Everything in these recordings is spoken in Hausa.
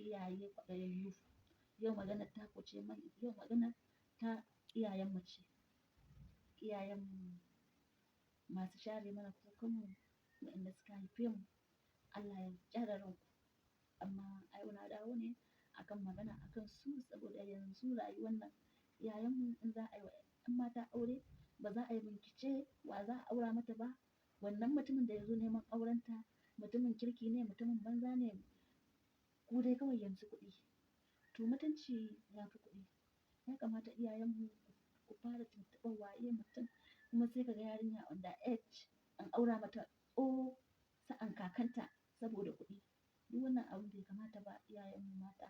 Iyaye kwaɗayayyu. Yau maganar ta ku ce, yau maganar ta iyayenmu ce. Iyayenmu masu share mana kukanmu, waɗanda suka haife mu. Allah ya gyara ranku. Amma a yau na dawo ne akan magana akan su, saboda yanzu rayuwar nan iyayenmu in za a yi wa 'yan mata aure, ba za a yi bincike wa za a aura mata ba. Wannan mutumin da ya zo neman aurenta mutumin kirki ne, mutumin banza ne, ku dai kawai yanzu kuɗi. To, mutunci ya fi kuɗi. Ya kamata iyayenmu ku fara tuntuɓar waye mutum. Kuma sai ka ga yarinya under age an aura mata tsoho sa'an kakanta saboda kuɗi. Duk wannan abun bai kamata ba, iyayenmu mata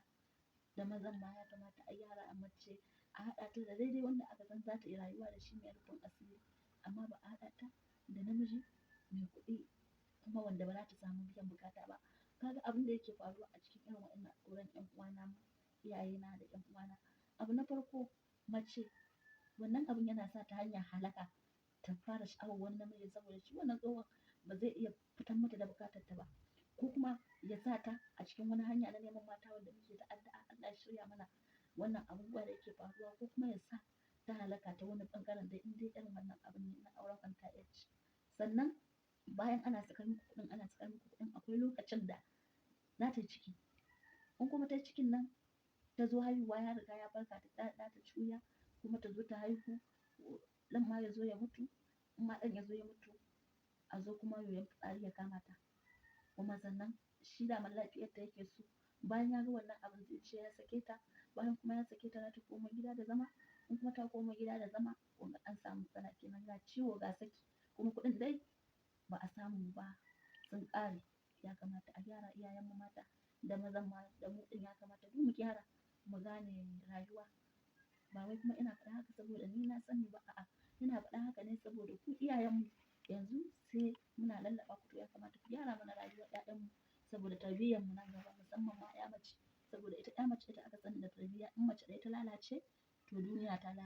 da mazan ma. Ya kamata a gyara, a mace a haɗa ta da daidai wanda aka san za ta yi rayuwa da shi mai rufin asiri, amma ba a haɗa ta da namiji mai kuɗi kuma wanda ba za ta samu biyan bukata ba. Kaga abin da yake faruwa a cikin irin waɗannan auren, 'yan uwana, iyayena da 'yan uwana. Abu na farko, mace wannan abun yana sa ta hanyar halaka, ta fara sha'awar wani namiji saboda shi wannan tsohon ba zai iya fitar mata da bukatar ta ba, ko kuma ya sa ta a cikin wani hanya na neman mata wanda muke ta addu'a Allah ya shirya mana wannan abubuwa da yake faruwa, ko kuma ya sa ta halaka ta wani ɓangaren dai in dai irin wannan abun ne na auren under age. Sannan bayan ana sakar muku kuɗin, ana sakar muku kuɗin, akwai lokacin da za ta yi ciki. In kuma ta yi cikin nan, ta zo haihuwa, ya riga ya farka ta, ta cuya, kuma ta zo ta haihu, ɗan ma ya zo ya mutu. In ma ɗan ya zo ya mutu, a zo kuma yoyon fitsari ya kama ta. Kuma sannan shi daman lafiyar ta yake so. Bayan ya ga wannan abin, zai ce ya sake ta. Bayan kuma ya sake ta, za ta koma gida da zama. In kuma ta koma gida da zama, kun ga an samu matsala kenan, ga ciwo, ga saki, kuma kuɗin dai ba a samu ba, sun ƙare. Ya kamata a gyara, iyayenmu mata da mazan ma da mu ɗin, ya kamata duk mu gyara, mu gane rayuwa. Ba wai kuma ina faɗa haka saboda ni na sani ba, a'a, ina faɗa haka ne saboda ku iyayenmu yanzu sai muna lallaɓa ku. To, ya kamata ku gyara mana rayuwar 'ya'yanmu saboda tarbiyyar mu nan gaba, musamman ma 'ya mace, saboda ita 'ya mace ita aka sani da tarbiyya. In mace ɗaya ta lalace, to duniya ta lalace.